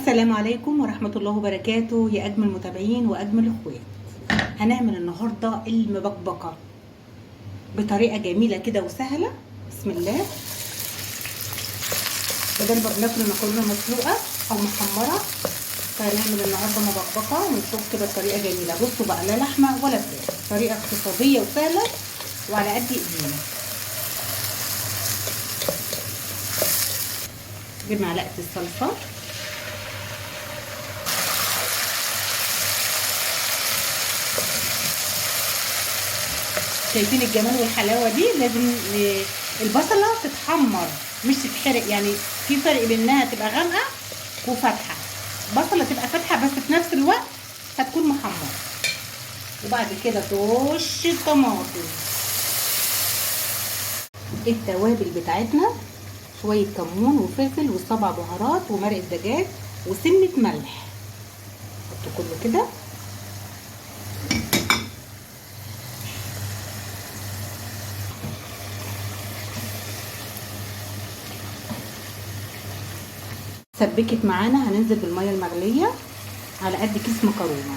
السلام عليكم ورحمة الله وبركاته يا أجمل متابعين وأجمل إخوات. هنعمل النهاردة المبكبكة بطريقة جميلة كده وسهلة. بسم الله. بدل ما بناكل مكرونة مسلوقة أو محمرة، فهنعمل النهاردة مبكبكة ونشوف كده الطريقة جميلة. بصوا بقى، لا لحمة ولا فراخ، طريقة اقتصادية وسهلة وعلى قد إيدينا. بمعلقة الصلصة، شايفين الجمال والحلاوه دي؟ لازم البصله تتحمر مش تتحرق، يعني في فرق بين انها تبقى غامقه وفاتحه. البصله تبقى فاتحة بس في نفس الوقت هتكون محمرة. وبعد كده ترش الطماطم. التوابل بتاعتنا شوية كمون وفلفل وسبع بهارات ومرقه دجاج وسنة ملح. حط كله كده. سبكت معانا، هننزل بالمية المغليه على قد كيس مكرونه.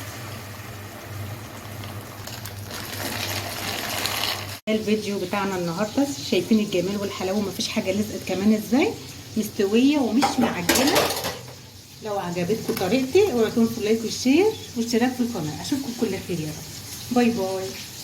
الفيديو بتاعنا النهارده، شايفين الجمال والحلاوه، مفيش حاجة لزقت كمان، ازاي مستوية ومش معجنه. لو عجبتكم طريقتي اوعوا تنسوا ال like وال share والاشتراك في القناة. اشوفكم كل خير يا رب. bye bye.